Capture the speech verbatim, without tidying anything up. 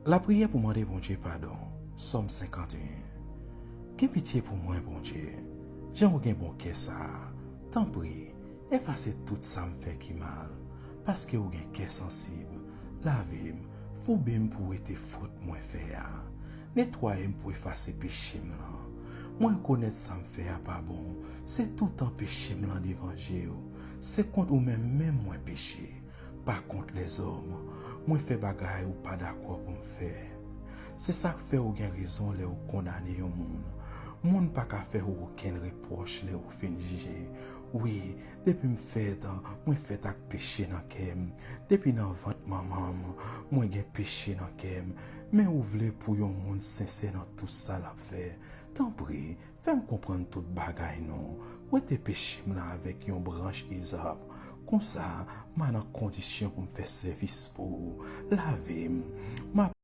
Lapriyè pou mande Bondye padon. Sòm senkanteyen. Gen pitye pou mwen, Bondye, jan w gen bon kè sa a. Tanpri, efase tout sa m fè ki mal, paske w gen kè sansib. Lave m, foube m pou wete fot mwen fè a. Netwaye m pou efase peche m lan. Mwen rekonèt sa m fè a pa bon, se toutan peche m lan devan je w. Se kont ou menm menm mwen peche, pa kont lèzòm. Mwen fè bagay ou pa dakò pou m fè. Se sa k fè ou gen rezon lè ou kondane yon moun. Moun pa ka fè ou okenn repwòch lè ou fin jije. Wi, depi m fèt, mwen fèt ak peche nan kè m. Depi nan vant manman m, mwen gen peche nan kè m. Men ou vle pou yon moun sensè nan tout sa l ap fè. Tanpri, fè m konprann tout bagay non. Wete peche m lan avèk yon branch izòp. Konsa, m a nan kondisyon pou m fè sèvis pou ou. Lave m. M ap